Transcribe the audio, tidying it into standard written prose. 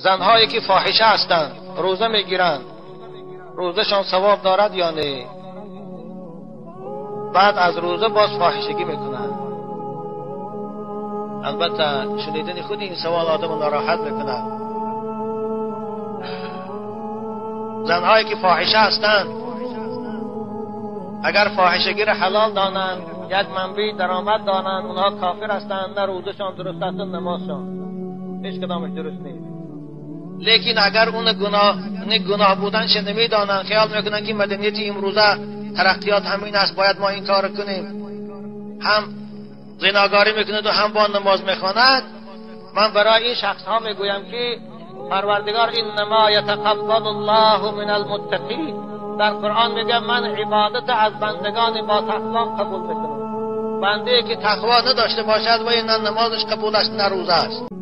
Занҳое ки фоҳиша ҳастанд, рӯза мегиранд, рӯзашон савоб дорад ё не? Баъд аз рӯза боз фоҳишагӣ мекунанд. Албатта шунидани худи ин савол одамро нороҳат мекунад. Занҳое ки фоҳиша ҳастанд, агар фоҳишагиро ҳалол донанд, як манбаи даромад донанд, онҳо кофир ҳастанд, на рӯзашон дуруст аст, на намозшон, ҳеҷ кадомаш дуруст нест. Лекин агар он гуноҳ буданаш намедонанд, хаёл мекунанд ки маданияти имрӯза тараққиёт ҳамин аст, бояд мо ин кор кунем, ҳам зинокорӣ мекунад ва ҳам бо намоз мехонад. Ман барои ин шахсҳо мегӯям ки Парвардигор иннамо ятақаббалу Аллоҳу минал муттақин дар Қуръон мегӯяд ман ибодат аз бандагони бо тақво қабул мекунам. Бандае ки тақво надошта бошад ва на намозаш қабул аст, на рӯза аст.